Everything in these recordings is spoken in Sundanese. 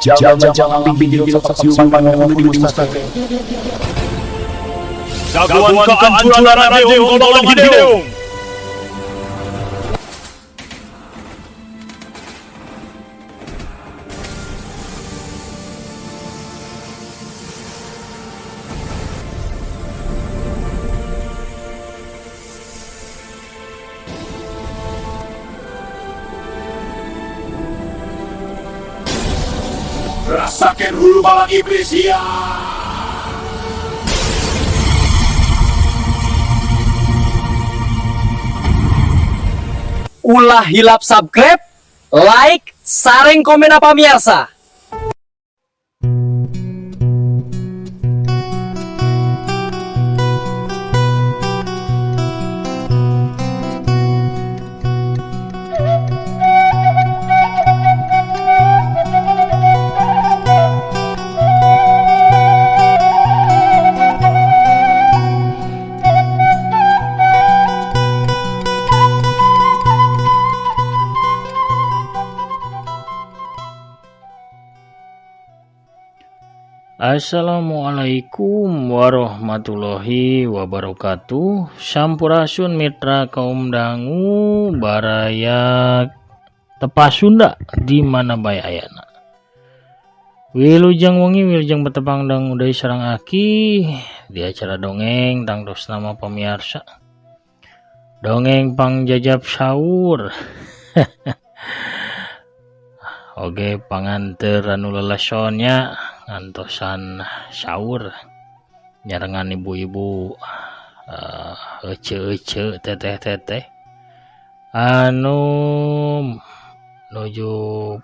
Jagoan kehancuran Adeung golongan hideung. Rasakan hulu balang iblis ya. Ulah hilap subscribe, like, sareng komen apa miarsa. Assalamualaikum warahmatullahi wabarakatuh. Sampurasun mitra kaum dangu baraya tepas Sunda di mana bae ayana. Wilujeng wengi wilujeng betepang dangu deui sareng aki di acara dongeng tangtos nama pamiarsa. Dongeng pangjajap sahur. Oke, panganteur anu lelesonnya ngantosan sahur nyarengan ibu-ibu ece-ece teteh-teteh anu nuju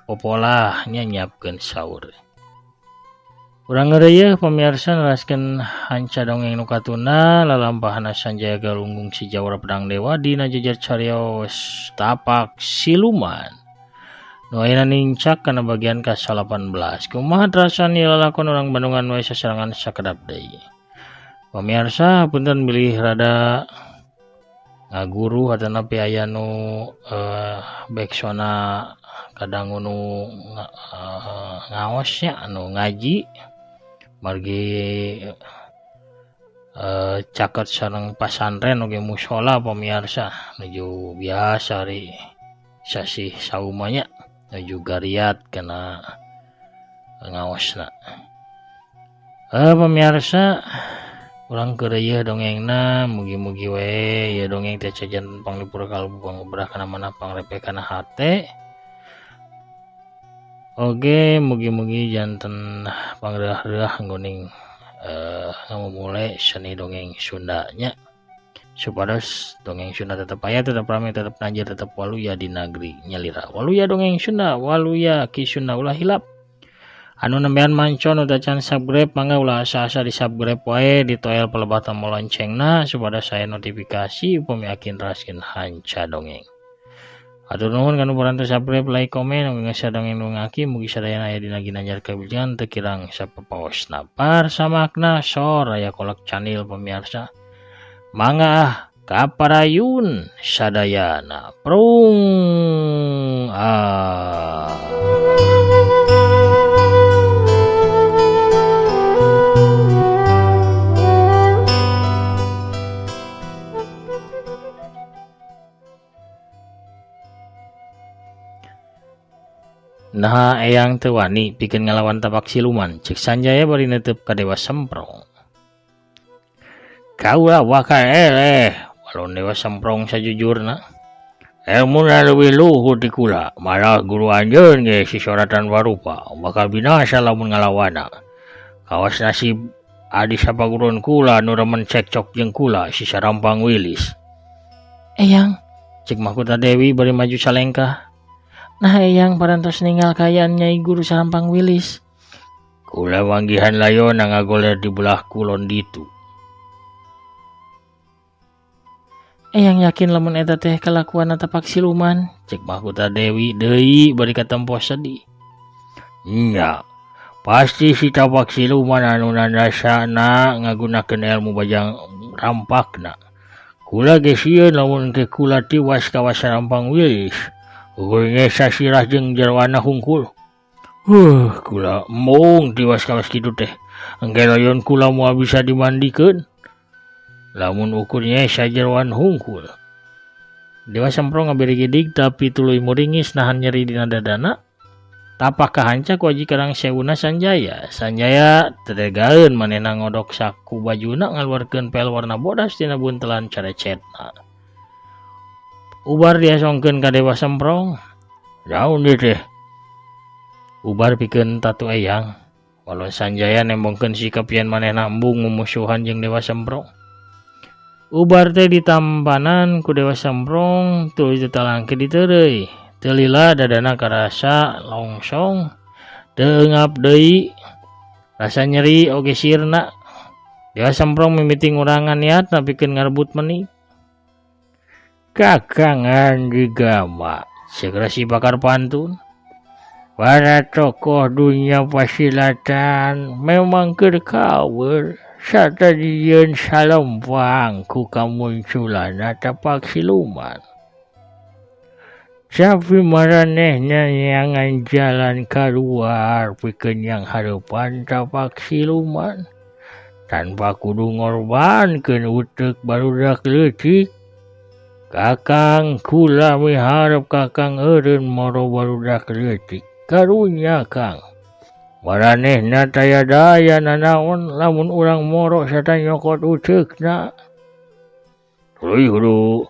popolahnya nyiapkeun sahur. Urang ngeureuyeuh pamiarsa neraskeun hanca dongeng nu katuna lalampahna Sanjaya Galunggung si Jawara Pedang Dewa dina jejer carios tapak siluman. Nu ayeuna nincak kana bagian ka-18. Kumaha terasan ieu lalakon urang Bandungan wae sasarengan sakedap deui. Pamiarsa punten bilih rada ngaguru atanapi aya nu backsona kadangu nu ngaosnya anu ngaji margi caket sareng pasantren oge mushola pamiarsa nuju biasa ari sasih saumanya nuju gariat kana ngaosna. Pamiarsa urang keureuyeun dongengna mugi-mugi we ieu dongeng teh cajan panglipur kalbu pangubrah kana manah pangrepe kana hate. Oge mugi-mugi janten pangreuah-reuah ngguning ngamumule seni dongeng Sundanya supados dongeng Sunda tetep aya, tetep rame, tetep nanjir, tetep waluya di nagri nyalira. Waluya dongeng Sunda, waluya Ki Sunda ulah hilap. Anu nembean mancon udah can subscribe mangga ulah asa-asa di subscribe wae ditoel pelebah tombol loncengna supados saya notifikasi upami akin raskin hanca dongeng. Atur nuhun kanu parantos subscribe, like, komen, oge nge-share dongeng nu ngaki mugi sadayana aya dina ginanjar kawilujengan teu kirang sapapaosna. Parsamakna soraya kolak canil pemirsa. Mangga ah kaparayun sadayana prung ah. Nah eyang teu wani pikeun ngalawan tapak siluman cek Sanjaya bari neuteub ka Dewa Semprong. Kaula bakal eleh walon Dewa Semprong sajujurna. Elmuna leuwih luhur ti kula, malah guru anjeun ge sisoratan barupa bakal binasa lamun ngalawana. Kawas nasib adi sapaguruan kula nu remen cekcok jeung kula si Sarampang Wilis. Eyang, cek Mahkota Dewi bari maju salengkah. Nah eyang parantos ninggal kaayaan Nyai Guru Sarampang Wilis. Kula manggihan layona ngagoler di belah kulon ditu. Eyang yakin lamun eta teh kalakuan tapak siluman, cek Mahkota Dewi deui bari katempo sedih. Nya, pasti si tapak siluman anu nandasana ngagunakeun ilmu bajang rampakna. Kula ge sieun lamun ke kula tiwas kawas Sarampang Wilis. Ukur ngesa sirah jeung jerwana hungkul. Kula embung tiwas kawas kitu teh. Engke loyon kula moal bisa dimandikeun. Lamun ukurnya sajeroan hungkul. Dewa Semprong ngabirigidig tapi tuluy muringis nahan nyeri dina dadana. Tapak kahanca ku Haji Karang Sewuna Sanjaya. Sanjaya tetegaeun manehna ngodok saku bajuna ngaluarkeun pel warna bodas tina buntelan carecetna. Ubar diasongkeun ka Dewa Semprong. Naon ieu teh? Ubar pikeun tatu eyang. Walau Sanjaya nembongkeun sikap yen manehna embung mumusuhan jeung Dewa Semprong. Ubar teh ditampanan ku Dewa Semprong tuluy tetalangke diteureuy. Teu lila dadana karasa longsong, teu eungap deui, rasa nyeri oge sirna. Dewa Semprong mimiti ngurangan niatna pikeun ngarebut menik. Kakang Andi Gama, ceuk Resi Pakar Pantun. Para tokoh dunia pasilatan memang keur kawer sarta dijieun salempang ku kamunculanna tapak siluman. Tapi maranehna neangan jalan kaluar pikeun yang hareupan tapak siluman tanpa kudu ngorbankeun uteuk barudak leutik. Kakang kula miharep kakang eureun moro barudak leutik. Karunya Kang. Maranehna taya daya nanaon lamun urang moro sarta nyokot uteukna. Tuluy kudu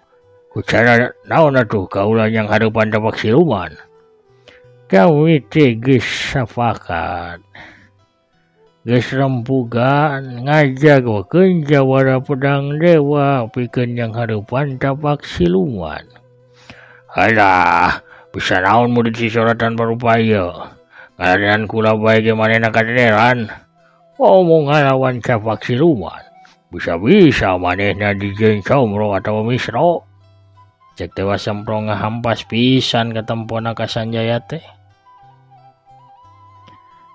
kucara naon atuh kaula yang hareupan tapak siluman. Kami teh geus sapakat. Geus rempugan ngajagokeun jawara pedang dewa pikeun yang hareupan tapak siluman. Alah, bisa naon murid sisora tanpa rupaya. Ngaladenan kula bae ge manehna kaderan. Omong ngalawan tapak siluman. Bisa-bisa manehna dijieun comro atawa misro. Cek Dewa Semprong ngahampas pisan katempona ka Sanjaya teh.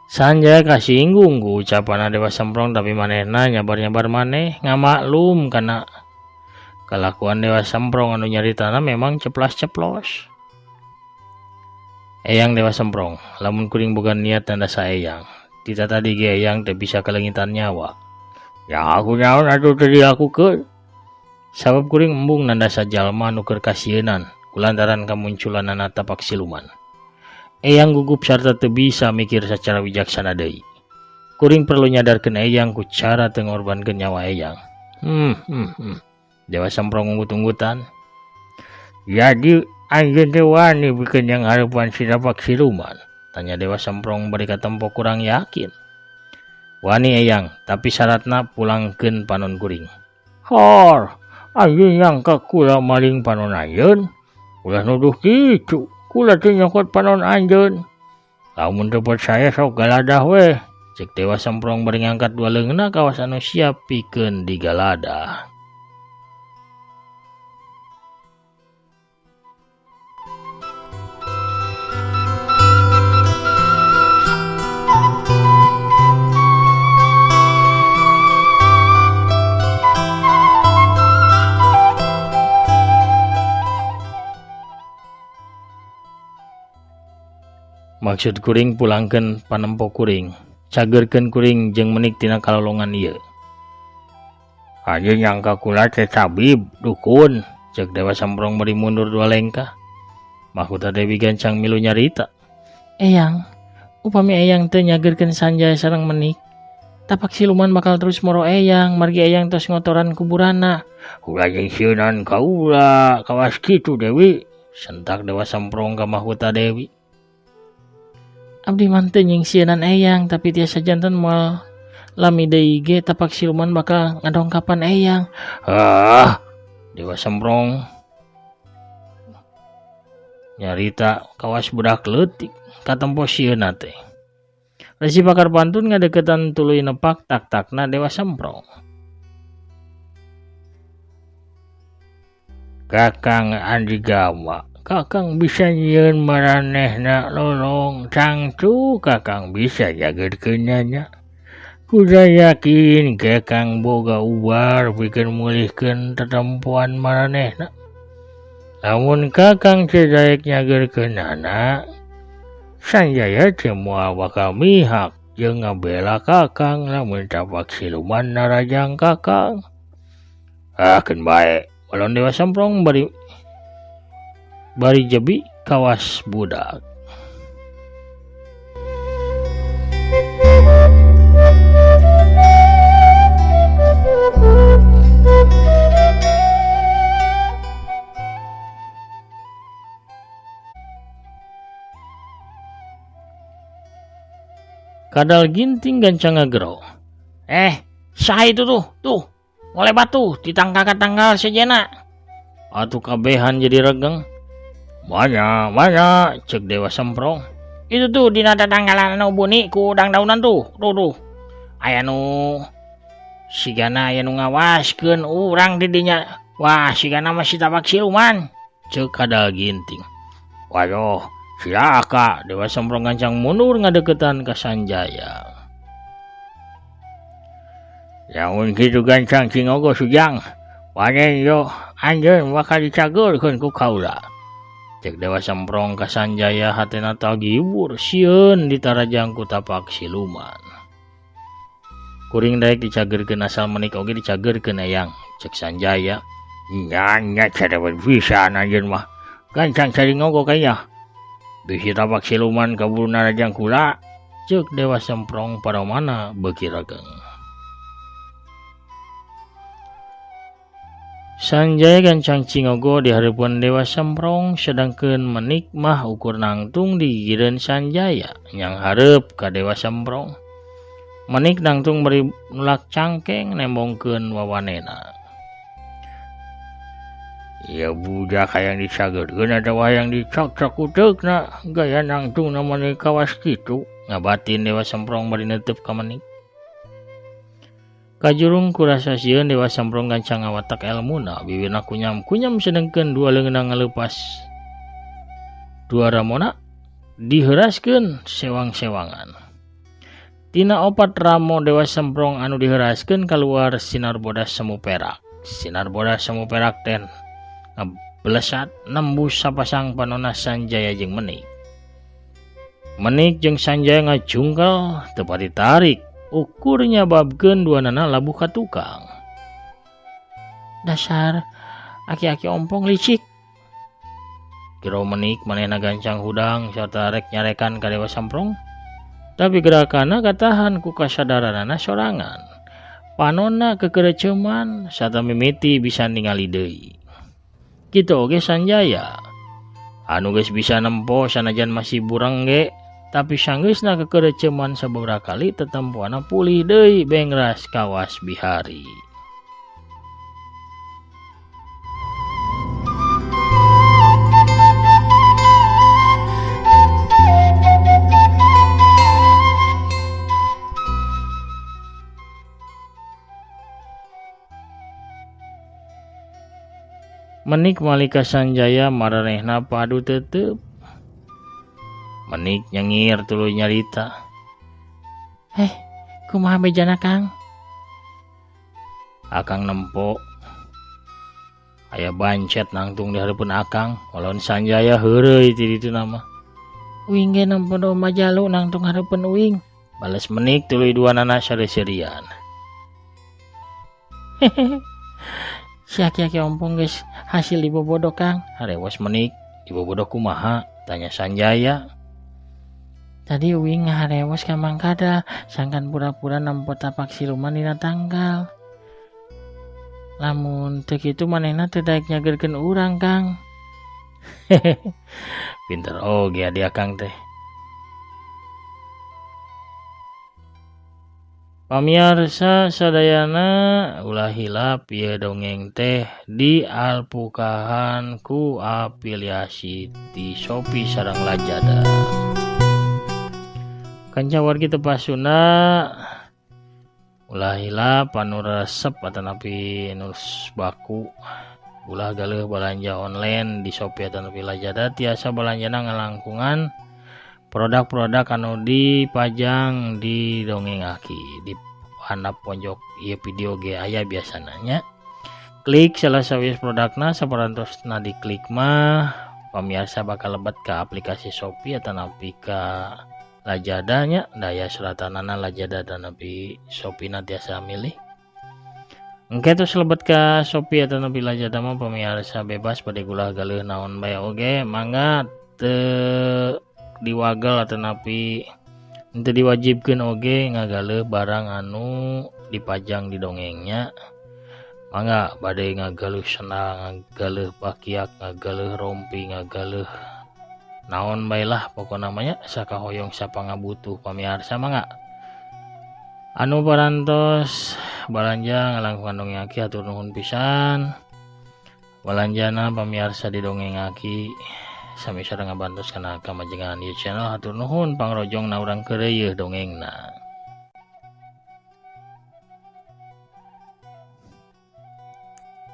Sanjaya kasinggung ku ucapanna Dewa Semprong tapi manehna nyabar-nyabar maneh ngamaklum kana kalakuan Dewa Semprong anu nyaritana memang ceplas-ceplos. Eyang Dewa Semprong, lamun kuring boga niat tanda saeyang, tita tadi ge eyang teu bisa kalengitan nyawa. Ya aku naon atuh teu dilakukeun. Sabab kuring embung nanda sajalma nu keur kasieunan kulantaran kamunculanana tapak siluman. Eyang gugup sarta teu bisa mikir sacara wijaksana deui. Kuring perlu nyadarkeun eyang ku cara teu ngorbankeun nyawa eyang. Dewa Semprong unggut-unggutan. Jadi anjeun teh wani pikeun yang hareupan si tapak siluman? Tanya Dewa Semprong bari katempo kurang yakin. Wani eyang, tapi syaratna pulangkeun panon kuring. Hor, anjeun nyangka kula maling panon anjeun? Ulah nuduh kitu, kula teh nyokot panon anjeun. Lamun teu percaya sok galadah weh. Cek Dewa Semprong bari ngangkat dua leungeunna kawas anu siap pikeun digaladah. Maksud kuring pulangkeun panempo kuring, cagerkeun kuring jeung menik tina kalolongan ieu. Anjeun nyangka kula teh tabib, dukun, ceuk Dewa Semprong bari mundur dua lengkah. Mahkota Dewi gancang milu nyarita. Eyang, upami eyang teu nyagerkeun Sanjaya sareng menik, tapak siluman bakal terus moro eyang, margi eyang tos ngotoran kuburanna. Ulah jeung sieunan kaula, kawas kitu Dewi, sentak Dewa Semprong ka Mahkota Dewi. Abdi mah teu nyingsieunan eyang, tapi tiasa janten moal lami deui ge tapak siluman bakal ngadongkapan eyang. Ah, Dewa Semprong nyarita kawas budak leutik katempo sieuna teh. Resi Pakar Pantun ngadeukeutan tuluy nepak tak-takna Dewa Semprong. Kakang Andi Gama, kakang bisa nyieun maranehna lolong tangtu kakang bisa jagerkeun nya. Kuda yakin kakang boga ubar pikeun mulihkeun tetempoan maranehna. Lamun kakang teu daek nyagerkeunana, Sanjaya teh moal bakal mihak jeung ngabela Kakang lamun tapak siluman narajang Kakang. Ah keun bae. Balon Dewa Semprong bari jebi kawas budak. Kadal Ginting gancang ngagero. Saha itu tuh, ngoleh batu ditangkal tanggal sejena. Atuh kabehan jadi regeng. Mana cek Dewa Semprong. Itu tuh dina tatanggalan anu buni ku dang-daunan tuh, tuh. Aya nu sigana aya nu ngawaskeun urang di dinya. Wah, sigana mah si tapak siluman. Cek Kadal Ginting. Waduh, silaka Dewa Semprong gancang mundur ngadeukeutan ka Sanjaya. Lamun kitu gancang cingogo sujang, panen yo anjeun bakal dicageurkeun ku kaula. Cek Dewa Semprong ka Sanjaya hatena tagibur sieun ditarajang ku tapak siluman. Kuring daek dicageurkeun asal menik oge dicageurkeun eyang, cek Sanjaya. Nya nya cada pisan anjeun mah. Gancang caringogo kayah. Bisi tapak siluman kaburu narajang kula, cek Dewa Semprong paromana beuki regeng. Sanjaya gancang cingogo di hareupeun Dewa Semprong sedangkeun menik mah ukur nangtung digigireun Sanjaya nyang hareup ka Dewa Semprong. Menik nangtung bari nulak cangkeng nembongkeun wawanena. Ya budak hayang dicageurkeun atawa hayang dicok-cok uteukna gaya nangtungna mani kawas kitu, ngabatin Dewa Semprong bari neuteub ka menik. Kajurung kurasa sieun Dewa Semprong gancang ngawatak elmuna, biwirna kunyam-kunyam sedengkeun dua leungeunna ngaleupas. Dua ramona diheuraskeun sewang-sewangan. Tina opat ramo Dewa Semprong anu diheuraskeun kaluar sinar bodas semu perak. Sinar bodas semu perak teh ngebelesat nembus sapasang panona Sanjaya jeung Menik. Menik jeung Sanjaya ngajungkel teu pati tarik. Ukurnya babkeun duanana labuh ka tukang. Dasar aki-aki ompong licik. Gero Menik manehna gancang hudang sarta rek nyarekan ka Dewa Semprong. Tapi gerakanna katahan ku kasadaranana sorangan. Panonna kekereceuman sarta mimiti bisa ningali deui. Kitu oge Sanjaya. Anu geus bisa nempo sanajan masih burang ge, tapi sanggeusna kekereceuman sababaraha kali tetempoana pulih deui bengras kawas bihari. Menik malika Sanjaya maranehna padu tetep. Menik nyengir tuluy nyarita. Kumaha bejana Kang? Akang nempo. Aya bancet nangtung di hareupeun Akang, walaun Sanjaya heureuy ti ditu nama. Uing ge nempo domba jalu nangtung hareupeun uing. Bales Menik tuluy duanana sare-serian. Hehehe. Si aki-aki ompong geus hasil dibobodo Kang. Harewos Menik, dibobodo kumaha? Tanya Sanjaya. Tadi uing ngaharewos ka Mang Kadal, sangkan pura-pura nempo tapak siluman dina tanggal. Lamun teu kitu manehna teu daek nyageurkeun urang Kang. Hehehe. Pinter oge adi Akang teh. Pamiarsa sadayana ulah hilap ieu dongeng teh dialpukahan ku afiliasi ti Shopee sareng Lazada. Kanca wargi tepas Sunda ulah hilap anu resep atanapi nu baku ulah galeuh balanja online di Shopee atanapi Lazada tiasa balanjana ngalangkungan produk-produk anu dipajang di dongeng aki di handap pojok ieu video ge aya biasana nya. Klik salah sawios produkna saparantosna diklik mah Pamiarsa bakal lebet ka aplikasi Shopee atanapi ka Lazada nya, daya suratanana Lazada atanapi Shopee na tiasa milih. Engke tos lebet ka Shopee atanapi Lazada mah pamiarsa bebas bade gulah galeuh naon bae oge mangga teu diwagel atanapi henteu diwajibkeun oge ngagaleuh barang anu dipajang di dongengnya. Mangga bade ngagaleuh sendal, ngagaleuh bakiak, ngagaleuh rompi, ngagaleuh naon bae lah pokona mah nya sakahoyong sapangabutuh pamiarsa mangga. Anu parantos balanja ngalangkungan dongeng aki hatur nuhun pisan. Balanjana pamiarsa di dongeng aki sami sareng ngabantos kana kamajengan ieu channel hatur nuhun pangrojongna urang keureuyeun dongengna.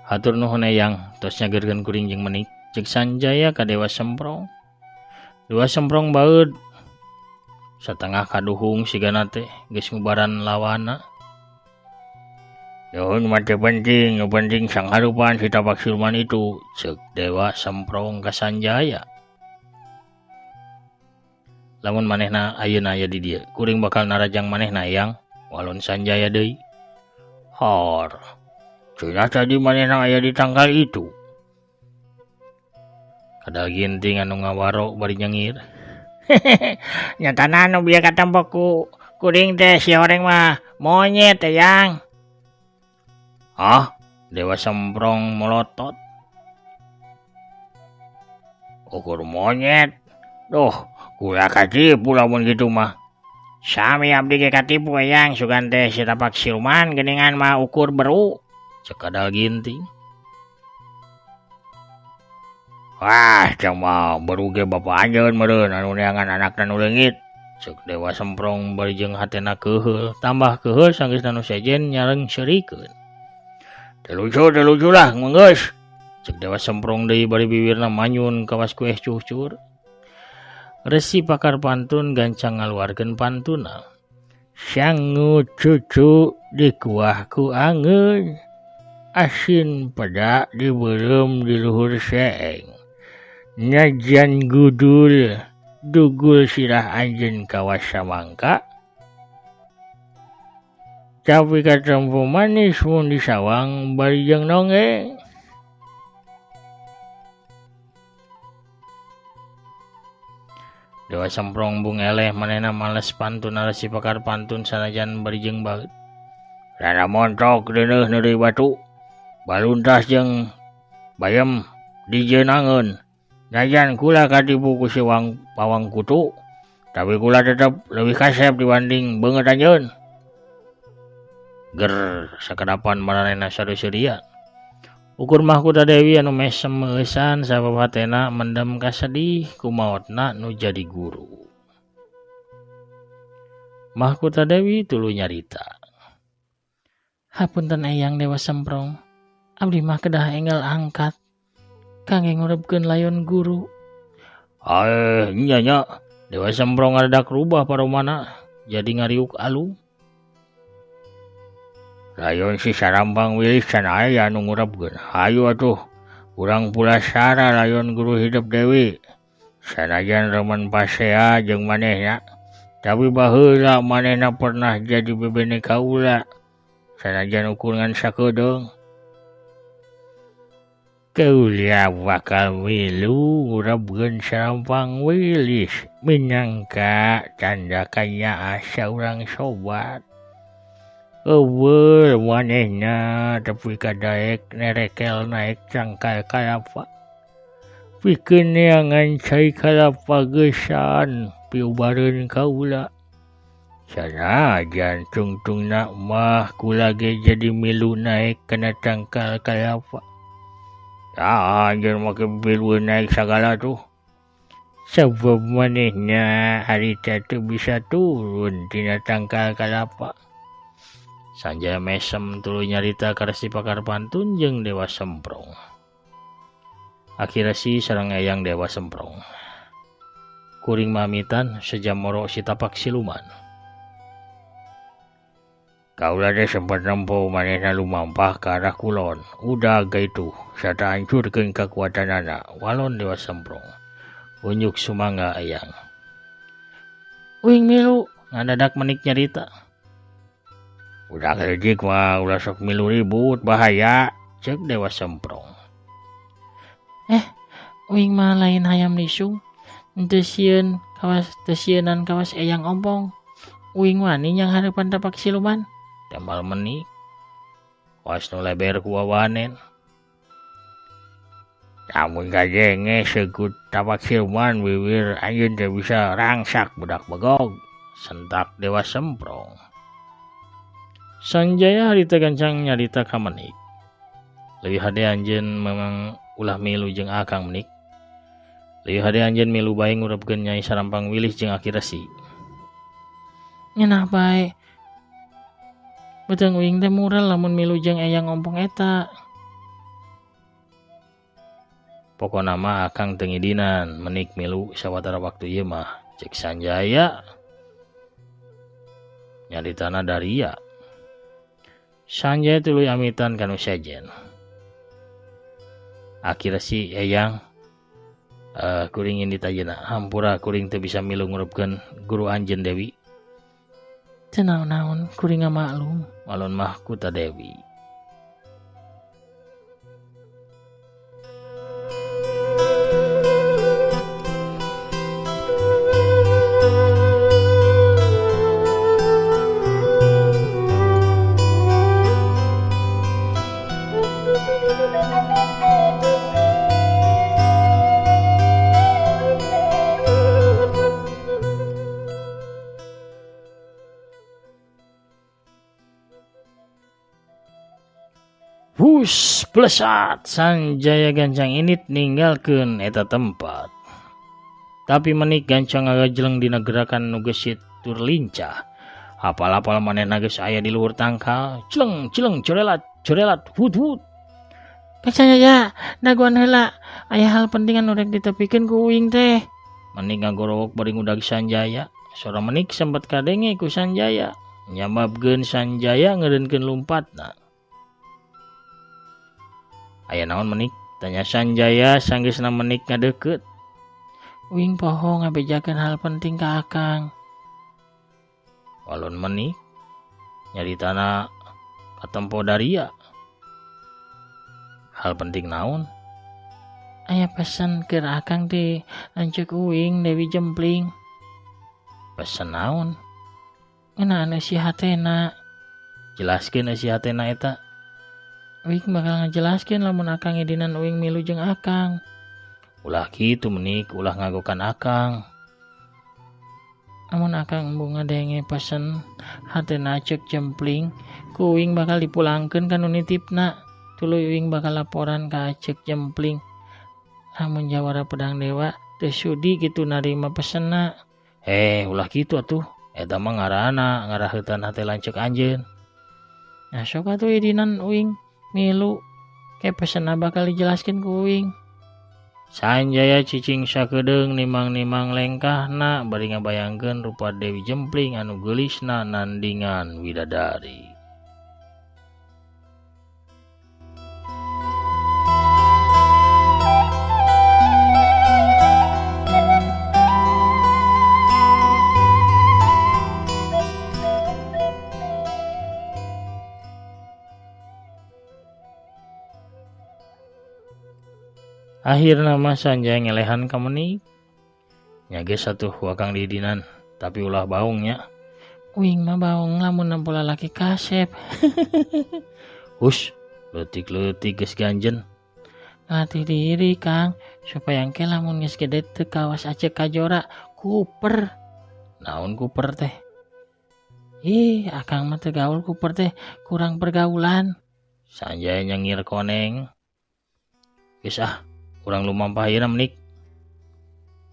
Hatur nuhun eyang tos nyageurkeun kuring jeung menik ceuk Sanjaya ka Dewa Semprong. Dewa Semprong baeud satengah kaduhung sigana teh geus ngubaran lawana. Nuhun mah teu penting, nu penting sangharupan si tapak siluman itu ceuk Dewa Semprong ka Sanjaya. Lamun manehna ayeuna aya di dieu, kuring bakal narajang manehna eyang, walon Sanjaya deui. Hor. Cenah tadi manehna aya di tangkal itu. Kadal ginting anu ngawaro bari nyengir. Nyatana nu bieu katempo ku kuring teh si horeng mah monyet eyang. Ah, Dewa Semprong melotot. Ukur monyet. Duh, kula katipu lamun kitu mah. Sami abdi ge katipu eyang sugan teh si tapak siluman geuningan mah ukur beru. Cek kadal ginting. Wah, cuma beru ge bapa anjeun meureun anu neangan anakna nu leungit. Cek Dewa Semprong bari jeung hatena keuheul, tambah keuheul sanggeusna nu sejen nyareng seurikeun. Teu lucu lah geus. Cek Dewa Semprong deui bari bibirna manyun kawas kueh cucur. Resi pakar pantun gancang ngaluarkeun pantuna. Sangu cucu di kuah ku angeun, asin peda dibeureum di luhur seeng. Najan gudul dugul sirah anjeun kawas samangka, tapi katempo manis mun disawang bari jeung nonggeng. Dewa Semprong bung eleh manehna males pantun resi pakar pantun sanajan bari jeung baeud. Rada montok deuneuh neureuy batu, baluntas jeung bayem dijeunangeun. Najan kula katipu ku si pawang kutu, tapi kula tetep leuwih kasep dibanding beungeut anjeun. Ger sakedapan maranehna sareuseurian. Ukur Mahkota Dewi anu mesem meueusan sabab hatena mendem kasedih ku maotna nu jadi guru. Mahkota Dewi tuluy nyarita. Hapunten eyang Dewa Semprong, abdi mah kedah enggal angkat kangge ngurebkeun layon guru. Aeh, nya nya. Dewa Semprong ngaredak rubah paromana jadi ngariuk alung. Layon si Sarampang Wilis can aya anu ngurebkeun. Hayu atuh urang pulasara layon guru hidup Dewi. Sanajan remen pasea jeung manehna, tapi baheula manehna pernah jadi bebene kaula. Sanajan ukur ngan sakedeung. Kaula bakal milu ngurebkeun Sarampang Wilis minangka tanda kanyaah saurang sobat. Eueuh manehna tepi ka daek nerekel naek cangkal kalapa. Pikeun neangan cai kalapa geusan piubareun kaula. Sanajan tungtungna mah kula ge jadi milu naek kana tangkal kalapa. Ah, anjeun make milu naek sagala tuh. Sabab manehna harita teu bisa turun tina tangkal kalapa. Sanjaya mesem tuluy nyarita ka Resi Pakar Pantun jeung Dewa Semprong. Akhirnya si sareng eyang Dewa Semprong. Kuring mamitan sejam moro si tapak siluman. Kaula teh sempat nempo manehna lumampah ka arah kulon. Udah gaitu sarta hancurkeun kakuatanana. Walon Dewa Semprong. Unjuk sumangga eyang. Uing milu ngadadak Menik nyarita. Udah leutik mah ulah sok milu ribut bahaya, cek Dewa Semprong. Uing mah lain hayam lisung. Teu sieun kawas teu sieunan kawas eyang ompong. Uing wani nyang hareupan tapak siluman. Tembal Menik. Kawas nu leber ku wawanen. Lamun kajenge segut tapak siluman wiwir anjeun teh bisa rangsak budak begog, sentak Dewa Semprong. Sanjaya harita gancang nyarita ka Menik. Leuwih hade anjeun memang ulah milu jeung akang Menik. Leuwih hade anjeun milu bae ngurepkeun Nyai Sarampang Wilih jeung Aki Resi. Ngeunah bae. Beuteung uing teh murel lamun milu jeung eyang ompong eta. Pokona mah akang teu ngidinan Menik milu sawatara waktu ieu mah, cek Sanjaya. Nyaritana daria. Sanjaya tuluy amitan kanu sejen. Aki Resi eyang kuring indit ayeuna hampura kuring teu bisa milu ngurupkeun guru anjeun Dewi. Teu naon-naon kuring ngamaklum. Walon mah kuta Dewi. Hus plesat Sanjaya gancang init ninggalkeun eta tempat. Tapi Menik gancang ngagajeleng dina gerakan nu gesit tur lincah. Apal-apal manehna geus aya di luhur tangkal, celeng celeng corelat corelat hut hut. Kang Sanjaya, dagoan heula, aya hal penting anu rek ditepikeun ku uing teh. Menik ngagorowok bari ngudag Sanjaya. Sora Menik sempat kadenge ku Sanjaya. Nyababkeun Sanjaya ngeureunkeun lumpatna. Aya naon Menik? Tanya Sanjaya sanggeusna Menik ngadeukeut. Uing poho ngabejakeun hal penting ka akang. Walon Menik nyaritana katempo daria. Hal penting naon? Aya pesan keur akang teh lanceuk uing Dewi Jempling. Pesen naon? Ngeunaan eusi hatena. Jelaskeun eusi hatena eta. Uing bakal ngajelaskeun lamun akang ngidinan uing milu jeung akang. Ulah kitu Menik, ulah ngagokan akang. Amun akang embung ngadenge pesen hatena ceuk Jempling, ku uing bakal dipulangkeun ka nu nitipna. Tuluy uing bakal laporan ka Ceuk Jempling. Lamun jawara pedang dewa teu sudi kitu narima pesenna. Ulah kitu atuh. Eta mah ngarana ngaraheutan hate lanceuk anjeun. Nah sok atuh idinan uing milu ke pesenna bakal dijelaskeun ku uing. Sanjaya cicing sakedeung nimang-nimang lengkahna bari ngabayangkeun rupa Dewi Jempling anu geulisna nandingan widadari. Akhirna mah Sanjaya ngelehan ka Menik. Nya geus atuh wakang diidinan, tapi ulah baung nya. Uing mah baung lamun nempo lalaki kasep. Hus, leutik-leutik geus ganjen. Latih diri Kang, supaya engke lamun geus gede teu kawas aceuk kajora, kuper. Naon kuper teh? Ih, akang mah teu gaul kuper teh, kurang pergaulan. Sanjaya nyengir koneng. Geus ah, urang lumampah ayeuna Menik.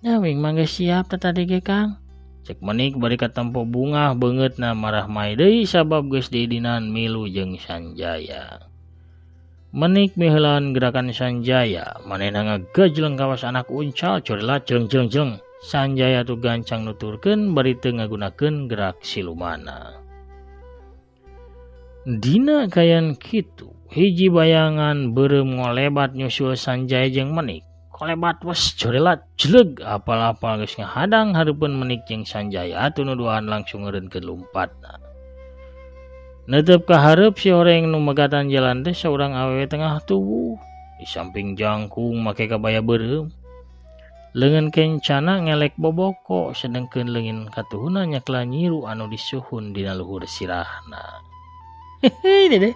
Nah, uing mah geus siap teh tadi ge Kang. Cek Menik bari katempo bungah beungeutna marah mai deui sabab geus diidinan milu jeung Sanjaya. Menik miheulaan gerakan Sanjaya, manehna ngagejleng kawas anak uncal corelat jeleng jeleng jeleng. Sanjaya tuh gancang nuturkeun bari teu ngagunakeun gerak silumana. Dina kayan kitu hiji bayangan beureum ngolebat nyusul Sanjaya jeung Menik. Kolebat wes jorelat jeleg apal-apal geus ngahadang hareupeun Menik jeung Sanjaya atuh nu duaan langsung ngeureunkeun lumpatna. Neuteup ka hareup si horeng nu megatan jalan teh saurang awewe tengah tubuh di samping jangkung make kabaya beureum. Leungeun kencana ngelek boboko sedengkeun leungeun katuhuna nyakla nyiru anu disuhun dina luhur sirahna. Hehe dede.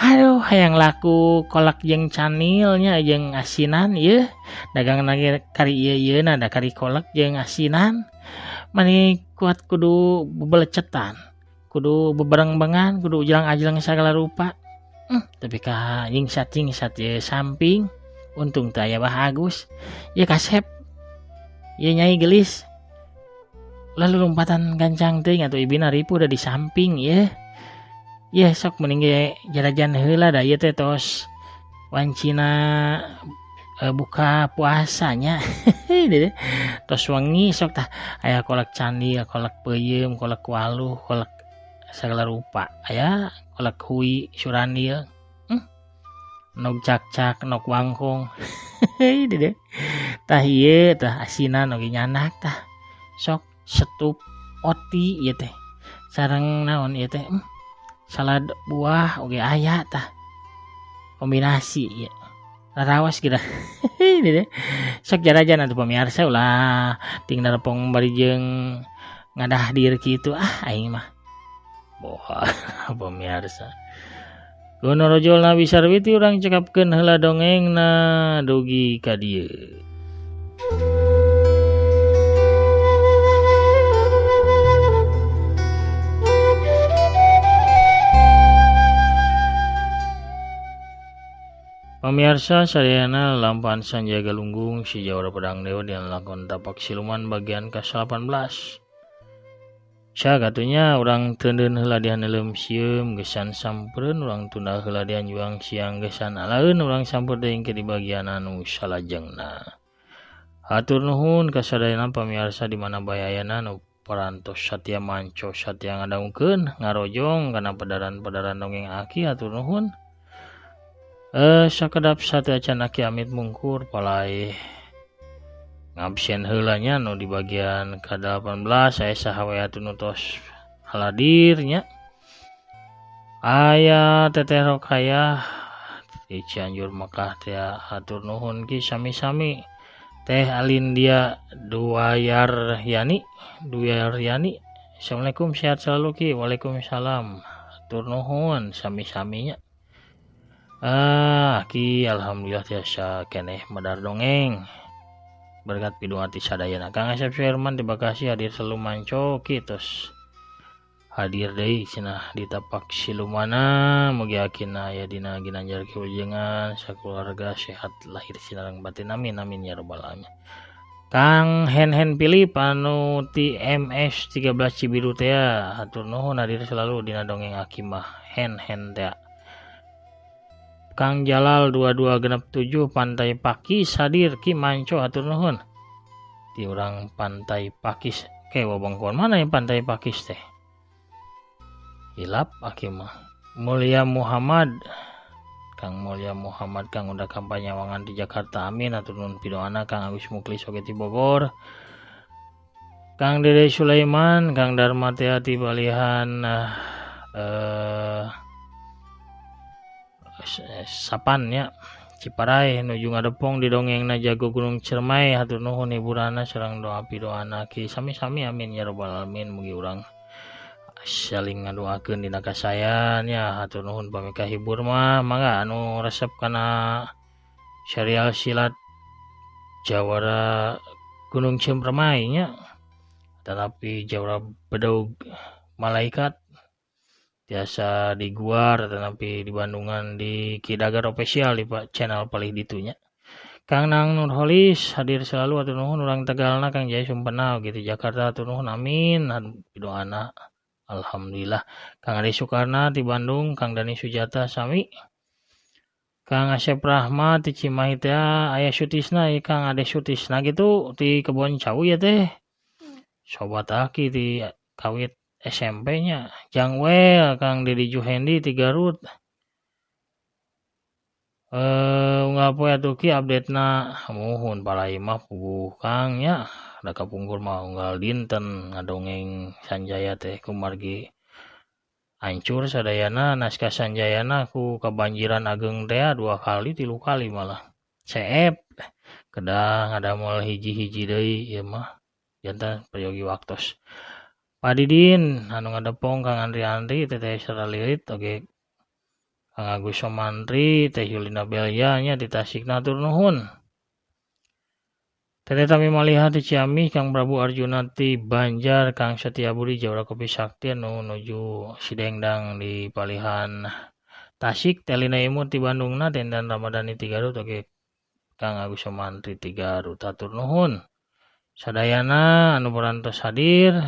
Aduh hayang laku kolak jeung canilnya jeung asinan ieu. Dagang lagi kari ieu ieuna da kari kolak jeung asinan. Mani kuat kudu bebelecetan, kudu bebereng-bengan, kudu ujlang-ajlang sagala rupa. Tapi ka nyingsat-nyingsat ieu samping. Untung teu aya Bah Agus. Ieu kasep. Ieu nyai gelis. Lalu lompatan gancang teuing atuh ibina ripuh da di samping ieu. Ieu sok mending ge jarajan heula da ieu teh tos wancina buka puasanya. Tos wengi sok tah aya kolak candil, kolak peuyeum, kolak waluh, kolak sagala rupa. Aya kolak hui surandil. Nog cak-cak, nog wangkong. Dede. Tah ieu tah asinan oge nyanak tah. Sok setup oti ieu teh. Sareng naon ieu teh? Salad buah oge aya tah. Kombinasi ieu. Rarawas geura. Dede. Sok jarajan atuh pamirsa ulah ting narepong bari jeung ngadah dir kitu ah aing mah. Boha pamirsa. Gunarojol Nabi Sarwiti urang cekapkeun heula dongengna dugi ka dieu. Pamirsa sadayana lampahan Sanjaya Galunggung si Jawara Pedang Dewa dina lakon Tapak Siluman bagian ke-18. Cak atunya urang teundeun heula dihaneuleum sieum gesan sampereun urang tunda heula dihanjuang siang gesan alaeun urang sampeur deui ke di bagian anu salajengna. Hatur nuhun ka sadayana pamirsa di mana bae ayana nu parantos satia manco satia ngadangukeun ngarojong kana pedaran-pedaran dongeng aki hatur nuhun. Sakedap satu acan aki amit mungkur palai ngabsen heula nya nu di bagian ke-18 aya saha we atuh nu tos haladir nya. Aya Teteh Rokayah di Cianjur Mekah teh hatur nuhun ki sami-sami. Teh Alindia Duayaryani Duayaryani. Assalamualaikum sehat selalu ki. Waalaikumsalam. Hatur nuhun sami-sami nya. Ki alhamdulillah tiasa keneh medar dongeng. Berkat piduati sadayana. Kang Asep Suherman terima kasih hadir selalu manco ki tos hadir deui cenah di tapak silumana mugi akina aya dina ginanjar kiwujengan sakeluarga sehat lahir sinareng batin amin amin ya rabbal alamin. Kang Hen-Hen Philip anu ti MS 13 Cibiru teh hatur nuhun hadir selalu dina dongeng aki mah Hen-Hen teh. Kang Jalal 2267 Pantai Pakis hadir ki manco hatur nuhun. Ti urang Pantai Pakis ke wewengkon mana yang Pantai Pakis teh? Hilap aki mah. Mulia Muhammad Kang Mulia Muhammad Kang udah kampanye wangan di Jakarta amin hatur nuhun pidoana Kang Agus Muklis oge ti Bogor. Kang Dede Sulaiman Kang Dharma teh ti balihan sapan nya Ciparai nuju ngadepong di dongengna jago Gunung Ciremai hatur nuhun hiburana sareng doa pidoana ki sami-sami amin ya rabbal alamin mugi urang saling ngadoakeun dina kasayan nya hatur nuhun pami kahibur mah mangga anu resep kana serial silat Jawara Gunung Ciremai nya tetapi Jawara Bedog Malaikat tiasa diguar tetapi di Bandungan di Kidagar Official di channel palih ditunya. Kang Nang Nurholis hadir selalu hatur nuhun urang Tegalna Kang Jaya Sumpena gitu Jakarta hatur nuhun amin doana alhamdulillah. Kang Ade Soekarna di Bandung, Kang Dani Sujata sami. Kang Asep Rahmat di Cimahi teh aya Sutisna Kang Ade Sutisna gitu di Kebon Cau ya teh. Sobat aki di Kawit SMP nya. Jangwel Kang Dedi Juhendi ti Garut. Unggal poe atuh ki update-na muhun palai mah puguh Kang nya. Da kapungkur mah unggal dinten ngadongeng Sanjaya teh kumargi hancur sadayana naskah Sanjayana ku kabanjiran ageng teh 2 kali 3 kali malah. Seep kedah ngadamel hiji-hiji deui ieu mah janten peryogi waktos. Pak Didin anu ngadepong Kang Andri-Andri Teteh Sarah Lilit oge Kang Agus Somantri Teh Yulina Belya nya di Tasikna hatur nuhun. Teteh Tami Maliha ti Ciamis, Kang Prabu Arjuna ti Banjar, Kang Setia Budi Jawara Kopi Sakti anu nuju Sidengdang di Palihan Tasik, Teh Lina Imut ti Bandungna, Dendan Ramadhani ti Garut oge Kang Agus Somantri ti Garut hatur nuhun. Sadayana anu parantos hadir.